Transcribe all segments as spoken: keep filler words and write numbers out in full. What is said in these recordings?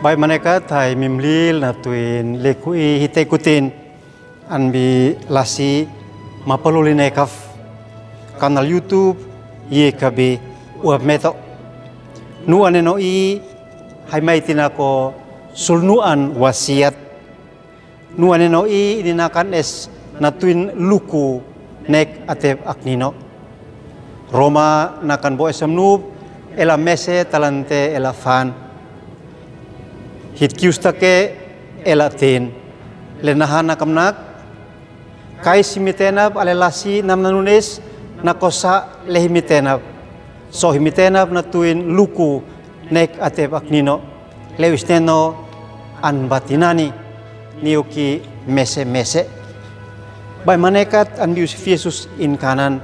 Baik manekat hai mimlil na tuin leku i hite kutin an bi lasi mapaluli nekaf kanal YouTube ye kabi uap meto. Nu aneno i hai mai tina ko sulnuan wasiat. Nu aneno i ini nakan es na tuin luku nek atep aknino. Roma nakan bo esam nup ela mese talante ela fan. Hit kiustake ela ten. Le nahan nakamnak. Kai si mitenap ale lasi nam nanunes na kosa le hi mitenap. So hi mitenap na tuin luku nek atep aknino. Le wisneno an batinani niu ki mese mese. Bai manekat an bius Yesus in kanan.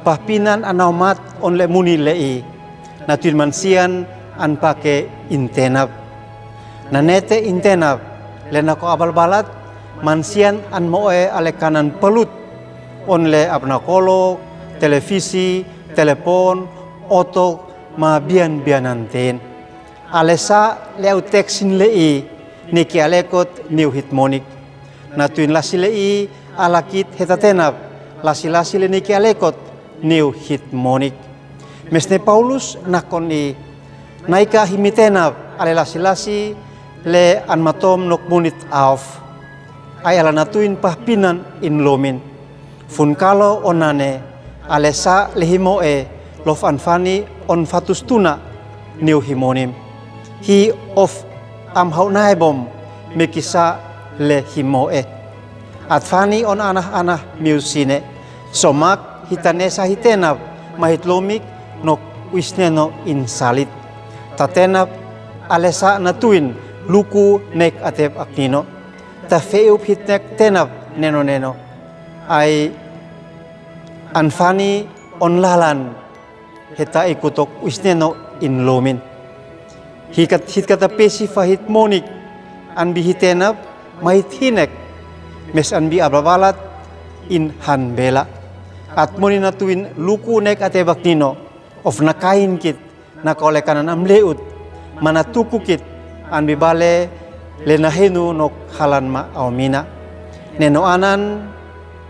Pahpinan an aumat on le muni le i. Na tuin mansian an pake intenap. Na nete intenap le na ko abalbalat mansian an moe ale kanan palut. On le apna kolo, telefisi, telepon, oto, ma bian bianan ten. Ale sa le au teksin le i ni ki alekot niu hit monik. Na tuin lasi le i alakit heta tenap lasi lasi le ni ki alekot niu hit monik. Mesne Paulus nakon i naika hi mitenap ale lasi lasi le an matom nok munit auf. Ai ala na tuin pahpinan in lomin. Fun kalo onane ale sa le hi moe lof an fani on fatus tuna niu hi monim. Hi of am hau nae bom me kisa le hi moe. At fani on anah anah miu sine. Somak hita nesa hitenap ma hit lomik nok wisneno in salit. Ta tenap ale sa na tuin luku nek atep aknino. Ta feup hit nek tenap neno neno. Ai an fani on lalan heta ikutok wisneno in lomin. Hikat hitkata pesi fa hit monik an bi hitenap ma hit hinek mes an bi abrabalat in han bela. At moni na tuin luku nek atep aknino of na kain kit na kole kanan am leut. Mana tuku kit an bi bale le na henu nok halan ma aumina. Neno anan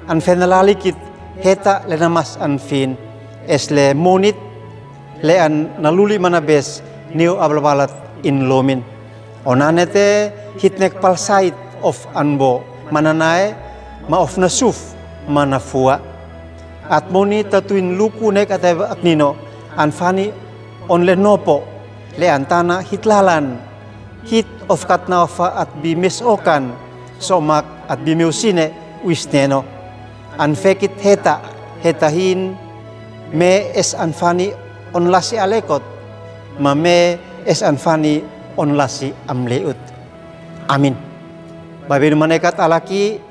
an fena lalikit heta le na mas an fin. Es le monit le an na luli mana bes niu abalbalat in lomin. Onanete hitnek palsait of an bo mana nae ma of na suf mana fua. At moni ta tuin luku nek atep aknino an fani on le nopo le an tana hit lalan hit of katna ofa at bi mes okan somak at bi meu sine wisneno. An fekit heta heta hin me es an fani on lasi alekot ma me es an fani on lasi am leut. Amin. Babenu manekat alaki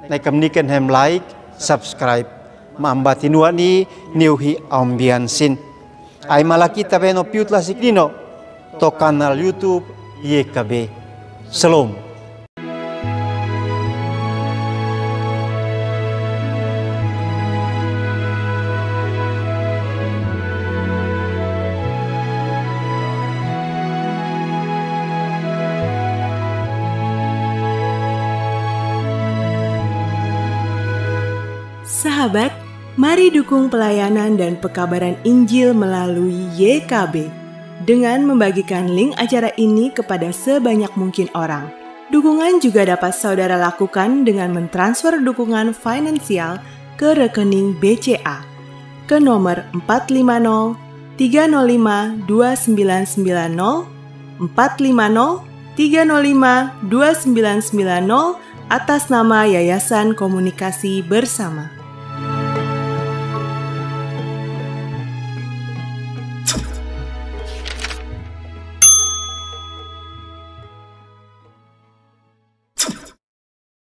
naikam niken hem like, subscribe ma am batinua ni niu hi aumbian sin. Ai malaki tabeno piut lasik nino to kanal YouTube ye kabe. Shalom. Sahabat, mari dukung pelayanan dan pekabaran Injil melalui Y K B dengan membagikan link acara ini kepada sebanyak mungkin orang. Dukungan juga dapat saudara lakukan dengan mentransfer dukungan finansial ke rekening B C A ke nomor empat lima nol tiga nol lima dua sembilan sembilan nol, empat lima nol tiga nol lima dua sembilan sembilan nol, atas nama Yayasan Komunikasi Bersama.